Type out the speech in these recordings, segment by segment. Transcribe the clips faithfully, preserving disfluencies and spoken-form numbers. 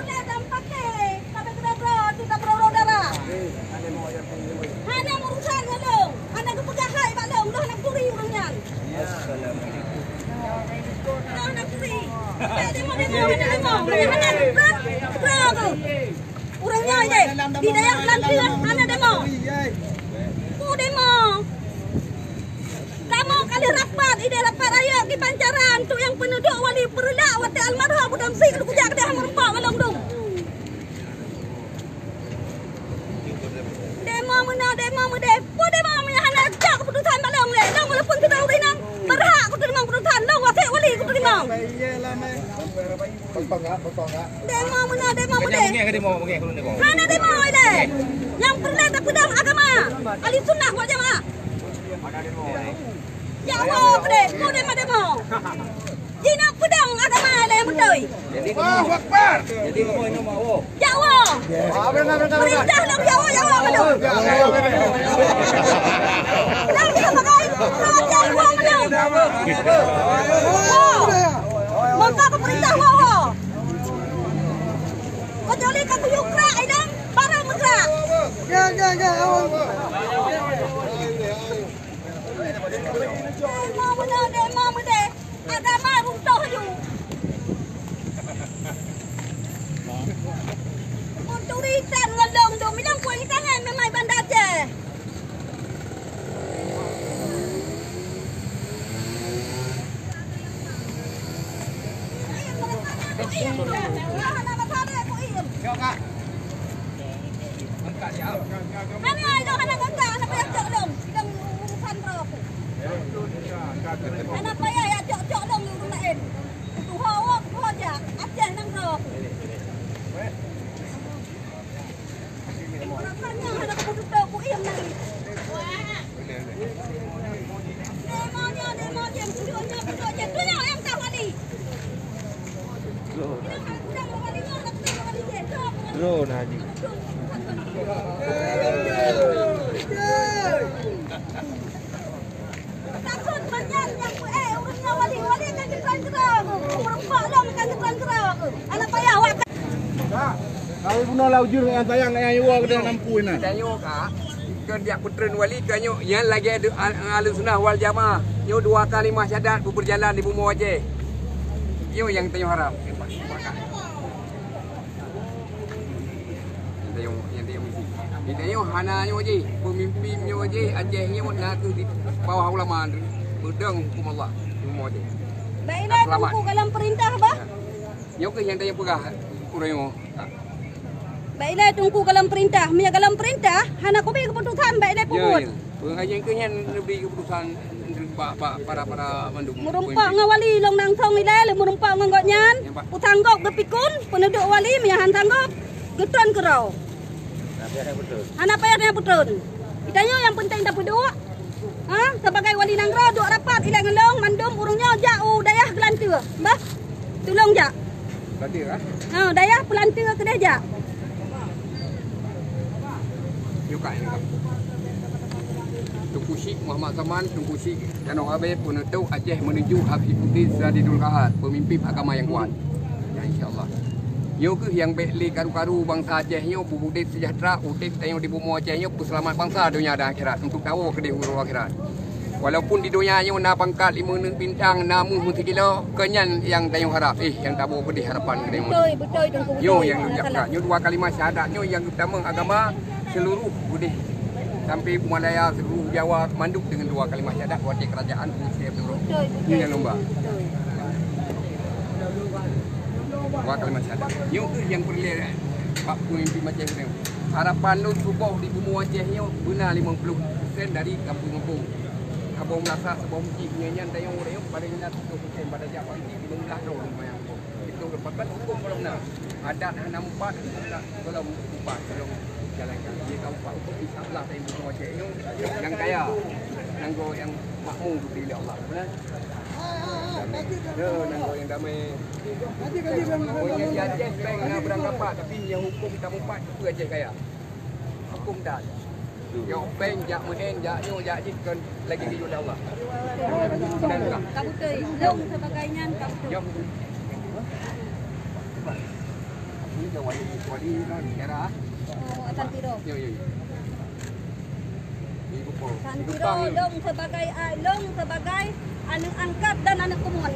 Lam paké, sabe keudroe-droe, tu ka keudroe-droe dara. Hana meurusan ngon lôn, hana geupeugah hai bak lôn, lôn hana turi ureueng nyan. Lôn hana turi. Hana demo, demo, hana demo. Meunyo hana geupeugah, keudroe keuh. Ureueng nyan deh, di dayah Blantieu hana demo. Peue demo? Kamoe ka lheueh rapat, idéh rapat rayeuk di Banjaran, tu nyang peuneudok wali peureulak watèe almarhum Budong Sik geujak keudeh meureumpok ngon lôn dum. Demo meunoe, demo meudéh. Peue demo meunyo hana jak keuputusan bak lôn lé? Lôn walaupun sidroe ureueng inong, berhak kuteurimong keuputusan. Lôn wasiet wali kuteurimong. Demo meunoe, demo meudéh. Hana demo ilèe. Nyang peureulèe tapeudong agama. Ahli sunnah wal jamaah. Jak woe keudéh, peue demo-demo. Jinoe peudong agama ilèe nyang beutôi. Allahu Akbar. Jak woe. Peurintah lôn jak woe, jak woe, jak woe. Lôn sabagai rakyat woe meunyoe. Woe. Maka keu peurintah woe, woe. Kecuali ka kuyue krak inong, barô meukrak. Demo meunoe, demo meudéh. Agama runtoh laju. Meuturi tan ngon lôn dum, ilôn peue itangan meumai Banda Aceh. Hana ilôn hana gata, hana payah cok lôn. Idong urusan droe ku. Hana payah ya cok-cok lôn ureueng laén. Tuha woe, tuha jak, Aceh nang droe ku. Rasanya hana kupeututô ku iem nangis. Demo nyoe, demo jih, tunjuk nyoe, tunjuk jih. Tunjuk nyang ka wali. Droe na jih. Takot banyak nyang, eh, ureueng nyoe wali, wali kan keudroe-keudroe. Ureueng pak lom kan keudroe-keudroe. Aneuk payah wak. Tapi bunoe lam ujeuen nyang sayang nyang yoe keudeh lam pui na. Tanyoe ka, keu jak peutreun wali tanyoe, nyan lagèe de-, al-, Ahlussunnah wal Jamaah. Nyoe dua kalimah syahadat beupeurjalan di bumoe Aceh. Nyoe nyang tanyoe harap. Nyang tanyoe, nyang tanyoe misi. Di tanyoe hana nyoe jih, peumimpin nyoe jih, Aceh nyoe na kheueh di bawah ulama, peudong huköm Allah di bumoe Aceh. Baiklah, Teungku, kalau peurintah bah. Nyoe kheueh nyang tanyoe peugah uroe nyoe. Bak ilèe Teungku gohlom peurintah, meunyoe gohlom peurintah hana kubi keuputusan bak ilèe peubuet. Ya, ya. Peue nyang keu nyan neubri keuputusan bak, bak para-para mandum. Meureumpok ngon wali lôn langsong ilèe, lôn meureumpok ngon gobnyan. Ya, Pak. Peusanggop geupikun, peuneudok wali meunyoe han sanggop, geutreun keudroe. Hana payah tanyoe peutrön. Geutanyoe nyang peunteng tapeuduek. Ha, sebagai wali nanggroe duek rapat ilèe ngon lôn mandum ureueng nyoe jak u dayah Geulanteue. Bah, tulông jak. Geulanteue, ha? Ha, dayah Geulanteue keudeh jak. Yuk, Kak, ini, Kak. Teungku Chik Muhammad Saman, Teungku Chik Danau Abee, penutup Aceh menuju Hafizuddin Sadidul Qahar, pemimpin agama yang kuat. Ya, insya Allah. Nyoe kheueh nyang bèk lé karu-karu bansa Aceh nyoe, peuudép seujahteura, udép tanyoe di bumoe Aceh nyoe, peuseulamat bansa donya dan akhirat, untuk tawoe keudeh uroe akhirat. Walaupun di donya nyoe na pangkat limeuneuk bintang, na méuh meusikilo, keu nyan nyang tanyoe harap, eh, nyang taboh keudeh harapan keudeh. Beutôi, beutôi, Teungku, beutôi. Nyoe nyang lôn jak peugah. Nyoe dua kalimah syahadat nyoe nyang geutamong agama seluruh udeh sampai u Malaya, seluruh Jawa, mandum deungon dua kalimah syahadat watèe kerajaan Mesir turun. Beutôi, beutôi. Nyoe nyang lôn ba. Beutôi. Dua kalimah syahadat. Nyoe kheueh nyang peureulèe bak pemimpin Aceh nyoe. Harapan lôn suboh di bumoe Aceh nyoe beuna limong ploh persen dari gampông-gampông. Saboh meulasak, saboh meuseujid, nyan, nyan tanyoe ureueng nyoe paléng na tujoh persen, pada jak meuseujid limong blah droe lumayan. Itu geupakat huköm gohlom na. Adat hana mupat, gohlom mupat, gohlom jalankan. Jika mupat huköm, insya Allah, tanyoe bumoe Aceh nyoe nyang kaya, nanggroe nyang makmu dibri lé Allah. Beuna? Damai. Ya, nanggroe nyang damai. Pokoknya di Aceh, péng na beurangkapat, tapi nyang huköm tamupat, itu Aceh kaya. Huköm dan. Nyang péng jak meu'en, jak nyoe, jak jih kon lagèe geuyue lé Allah. Ka beutôi, lôn sebagai nyan ka beutôi. Nyang Wali, wali, no, daerah. Oh, Santiro. Yo, yo, yo. Di Kupang. Santiro, long sebagai, ah, long sebagai aneuk angkat dan aneuk keumuen.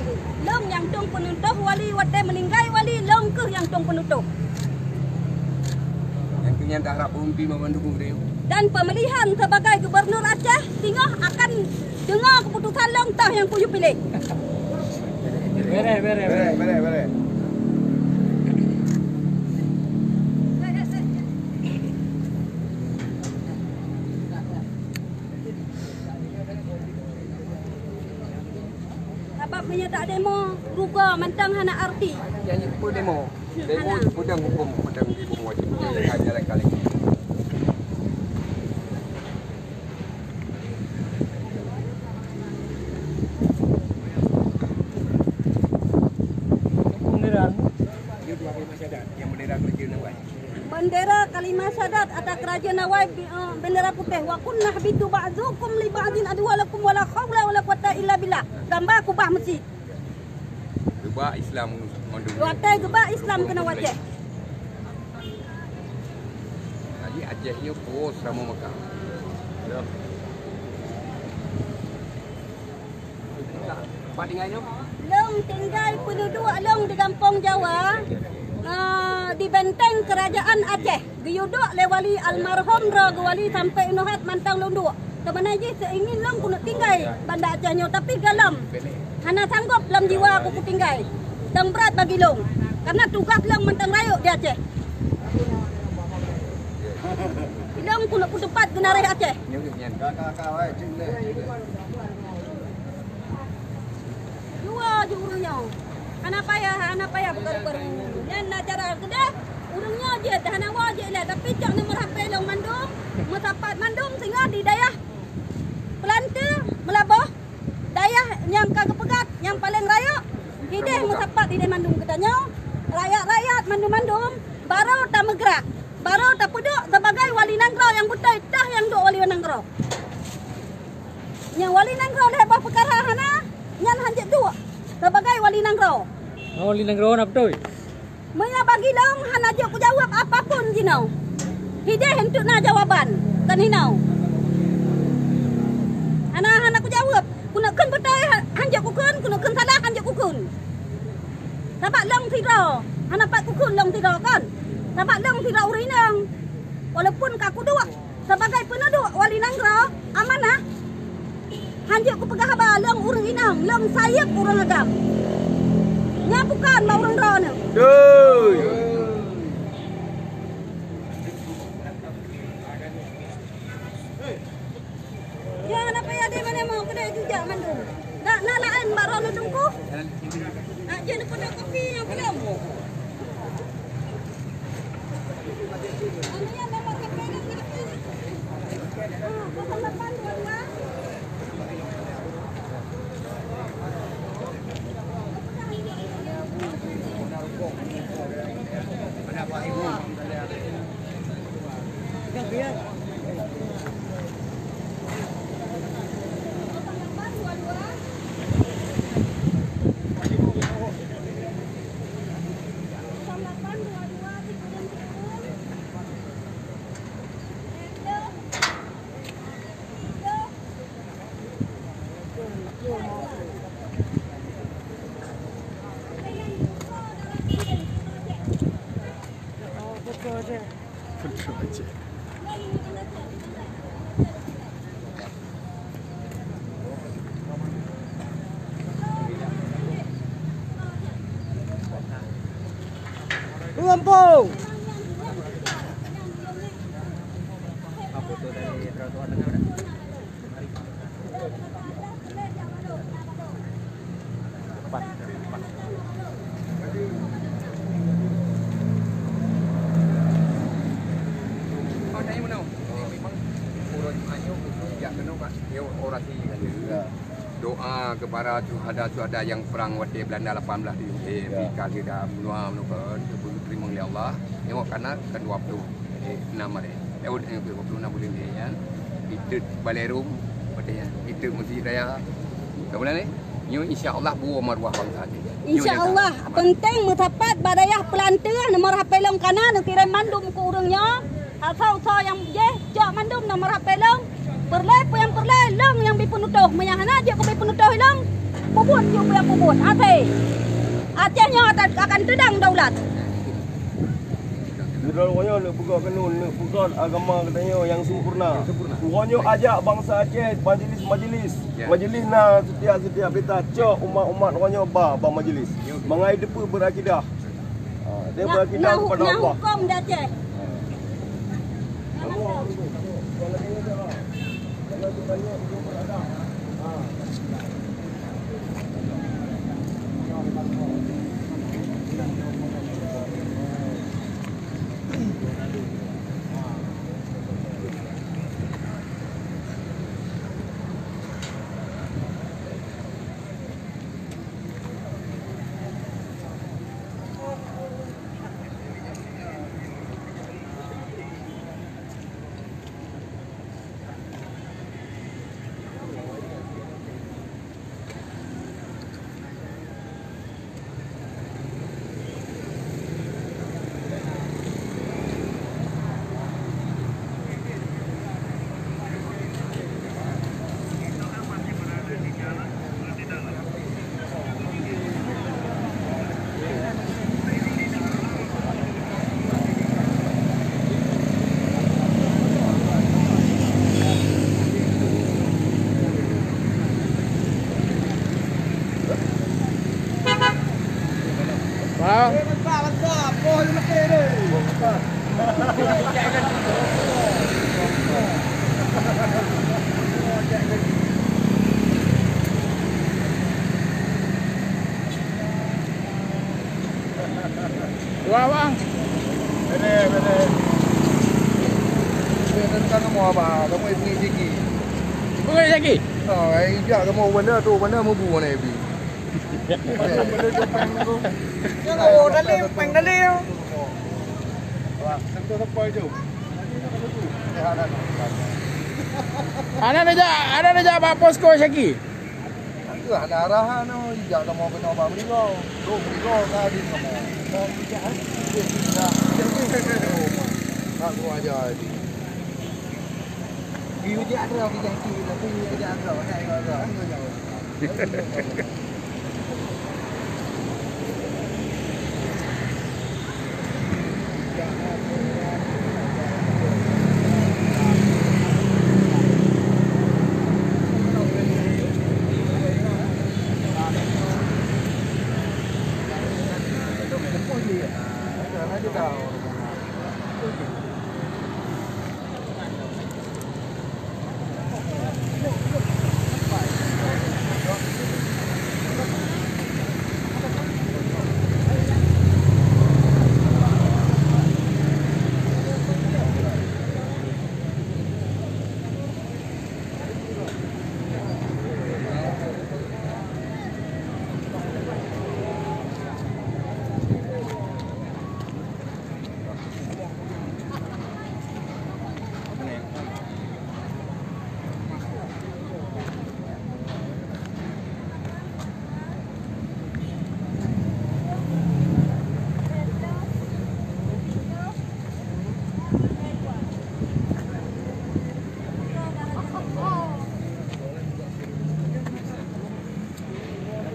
Long nyang tueng peunutoh wali watée meuninggai wali, long keuh nyang tueng peunutoh. Nyang keu nyan taharab peumimpin banmandum ureuëng. Dan pemilihan sebagai gubernur Aceh singoh akan deungoe keuputusan long toh nyang kuyue piléh. Bereh, bereh, bereh. Bereh, bereh, bereh. Sabab meunyoe tak demo, rugoe mantong hana arti. Nyang jipeu demo. Demo hana. Peudong huköm, peudong huköm wajéb. Hana jalan kali. Bendera. Ini dua kalimat syahadat, yang bendera kerajaan awai. Bendera kalimat syahadat ata kerajaan awai, bi-, eh, bendera putéh. Wa kunna bitu ba'dukum li ba'din aduwwa lakum wala haula wala quwwata illa billah. Gamba kubah meusi. Geuba Islam mandum. Watée geuba Islam keunoe Aceh. Jadi Aceh nyoe puwoe sama Mekah. Ya. Tempat tinggal nyoe? Long tinggai peududuek long di gampông Jawa, eh, di benteng kerajaan Aceh. Geuyue duek lé wali almarhum droe geuwali sampoe inoe hat mantong lôn duek. Teumana jih seuingin lôn keuneuk tinggai Banda Aceh nyoe, tapi gohlom hana sanggob lom jiwa ku kutinggai. Dong brat bagi lôn, karena tugaih lôn mantong rayeuk di Aceh. Ilôn keuneuk peutupat geunaréh Aceh. Dua ju ureuëng nyoe. Hana payah, hana payah beukaru-karu. Nyan na cara keudeh, ureuëng nyoe jeuet, hana woe jeuet lé. Tapi cok nomor H P lôn mandum, meusapat mandum singoh di dayah Peulante, Meulaboh, dayah nyang ka geupeugah nyang paleng rayeuk, hideh meusapat hideh mandum geutanyoe, rakyat-rakyat mandum-mandum, barô tameugrak, barô tapeuduek sebagai wali nanggroe nyang beutôi, tah nyang duek wali nanggroe. Nyang wali nanggroe lhée boh peukara hana, nyan hanjeuet duek sebagai wali nanggroe. Oh, wali nanggroe na beutôi? Meunyoe bagi lôn hana jeuet kujaweueb apapun jinoe. Hideh eunteuk na jawaban, kon hinoe. Hana, hana kujaweueb. Keuneuk kheun beutôi ha-, hanjeuet kukheun, keuneuk kheun salah hanjeuet kukheun. Sabab lôn sidroe, hana pat kukheun lôn sidroe kon. Sabab lôn sidroe ureuëng inong. Walaupun ka kuduek sebagai peunuduek wali nanggroe amanah, hanjeuet kupeugah haba lôn ureuëng inong, lôn sayeup ureuëng agam. Nyan bukon bak ureuëng droeneuh. Doi. Nyan hana payah di mana mau kena jujak mandum. Dak na laén bak droeneuh teungku. Nak jeuet peunoh kopi nyang belom. Lampung. Doa kepada syuhada-syuhada nyang prang watée Belanda lapan belas tujoh puluh, eh, Ya. Amerika Syedara, meunua, meunua, teurimong lé Allah. Nyoe kana kan dua puluh enam hari. Tahun dua puluh enam buleuen nyan, iteuet balai rum, watée nyan, iteuet Meuseujid Raya. Ka bulan ni, nyoe insya Allah buwoe maruah bansa jih. Nyoe Insya nyang Allah, ka. Penting meusapat bak dayah Peulante, nomor H P Lôn kana neukirém mandum keu ureuëng nyoe, asai-asai nyang jih cok mandum nomor H P lôn. Peureulée peue nyang peureulée lôn nyang bi peunutôh, meunyo hana jeuet keu bi peunutôh lôn, peubuet jeuet peue nyang peubuet. Até Aceh nyoe akan teudong daulat. Sidroe nyoe neuk peugah keunoe, neuk peugah agama geutanyoe nyang sempurna. Uroe nyoe ajak bansa Aceh majelis-majelis. Majelis na setiap-setiap peurintah cok umat-umat uroe nyoe ba, ba majelis. Mangai teupeu beurakidah. Ah, dia beurakidah kepada Allah. Hukum dah cek. Bang. Dua, Bang. Bede, bede. Bede, kamu apa? Kamu isi rezeki. Ibu rezeki? Oh, ai jak kamu mana tu, mana mubu mana ibi. Yang kau tadi, peng tadi. Wah, sentuh apa itu? Ada aja, ada aja Pak Posko Syaki. Itu ada arahan tu, jak kamu kena Pak Berigo. Tu Berigo ka di kamu. Kau bijak, eh? Bijak. Tak gua aja ni. Bijak tu, bijak tu, tapi bijak tu, tak gua aja.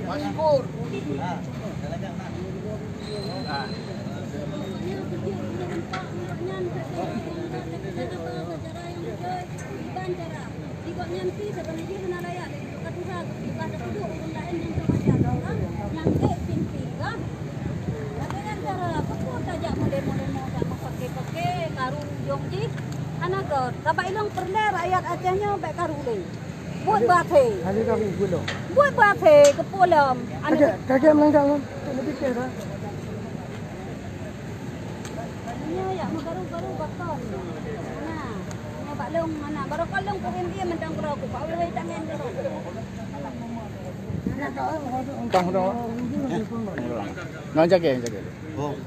Masyhur. Di gobnyan pih saban jih hana layak lé ka tuha geupeugah teupeudok ureueng laén nyang teuh aja geuh nyang ék pimpin gah. Lagèe nyan cara peue tajak model-model mo jak meupaké-paké karu ujong jih hana göt. Sabab ilong peureulèe rakyat Aceh nyoe bèk karu lé. Buet beuakhé. Hana karu gulong. Buet beuakhé keupeue lom. Aneuk kagèe, kagèe meulangkah lom. Tak ada fikir dah. Nyoe yak meugaru-garu bakon. Nah, nyoe bak lông, nah, baroe kalông ku M D mantong keudroe ku, bak wéh-wéh tangen keudroe. Entah dah. Nah, jaga, jaga. Oh.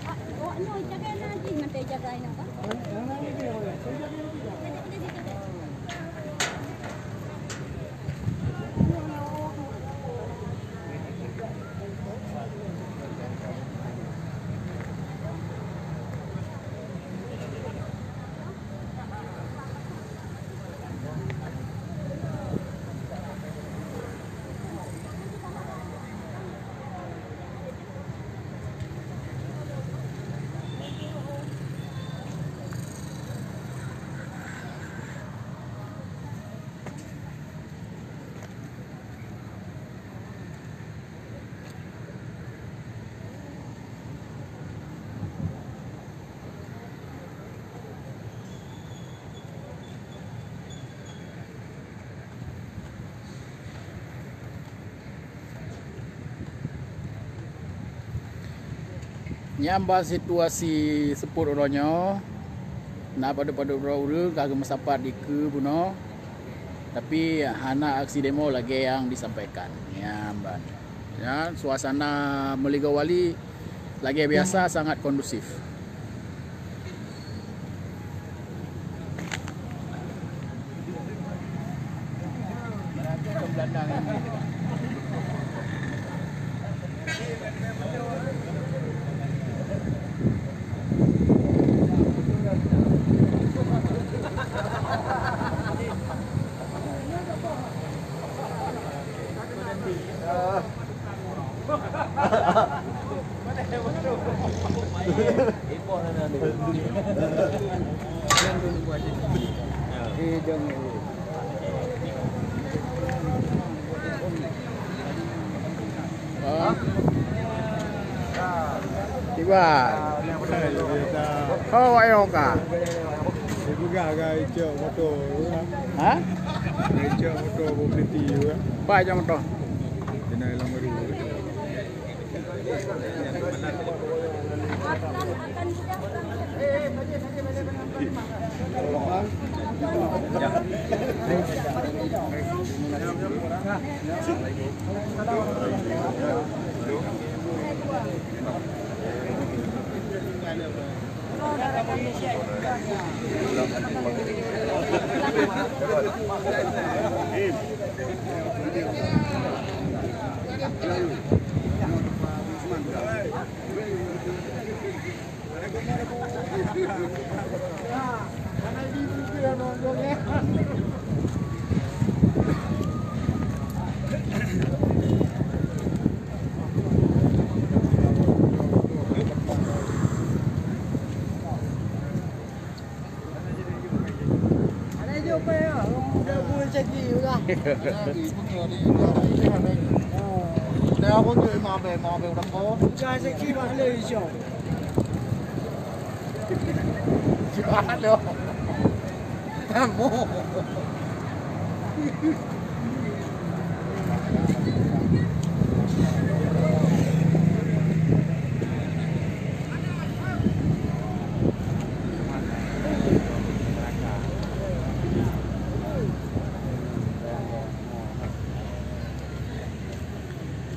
Awak nyoe jaga na jih, mantong jaga inoe kan? Nyan ban situasi seupôt uroe nyoe, na padub-padub droe ureuëng ka geumeusapat dikeue bunoe, tapi hana aksi demo lagée nyang disampaikan. Nyan ban. Ya, suasana Meuligoe Wali lagée biasa sangat kondusif. Tiba. Oh, wak yo ka. Dipeugah ka icok moto. Ha? Icok moto bak peti juga. Pak icok moto. Kena ilang baru.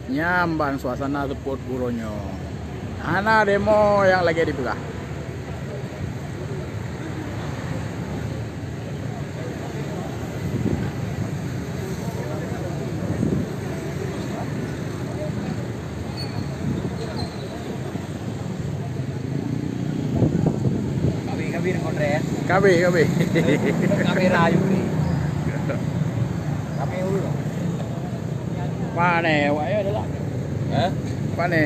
Nyan ban suasana seupôt uroe nyoe. Hana demo nyang lagée dipeugah. Kabeh, kabeh deungon dress. Kabeh, kabeh. Kabeh rayu ni. Kabeh ulu. Pane, wak ya adalah. Hah? Pane.